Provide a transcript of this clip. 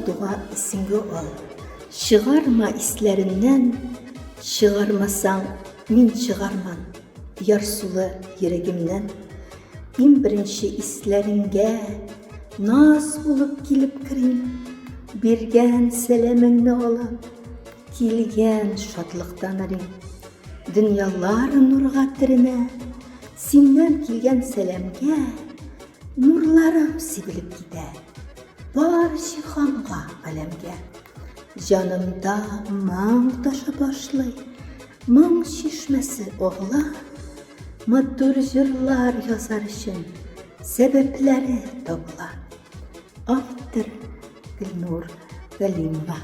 дога исеңгә ал. Чыгарма исләреннән, чыгармасаң, мин чыгарман ярсулы йөрәгемнән. Иң беренче исләреңгә наз булып килеп керим, биргән сәламеңне алып, килгән шатлыктан эрим. Дөньялар нурга төренә, синнән килгән сәламгә нурларым сибелеп китә. Бар җиһанга, галәмгә. Җанымда моң таша башлый, моң чишмәсе агыла. Матур җырлар язар өчен сәбәпләре табыла. Автор Гөлнур Галимова.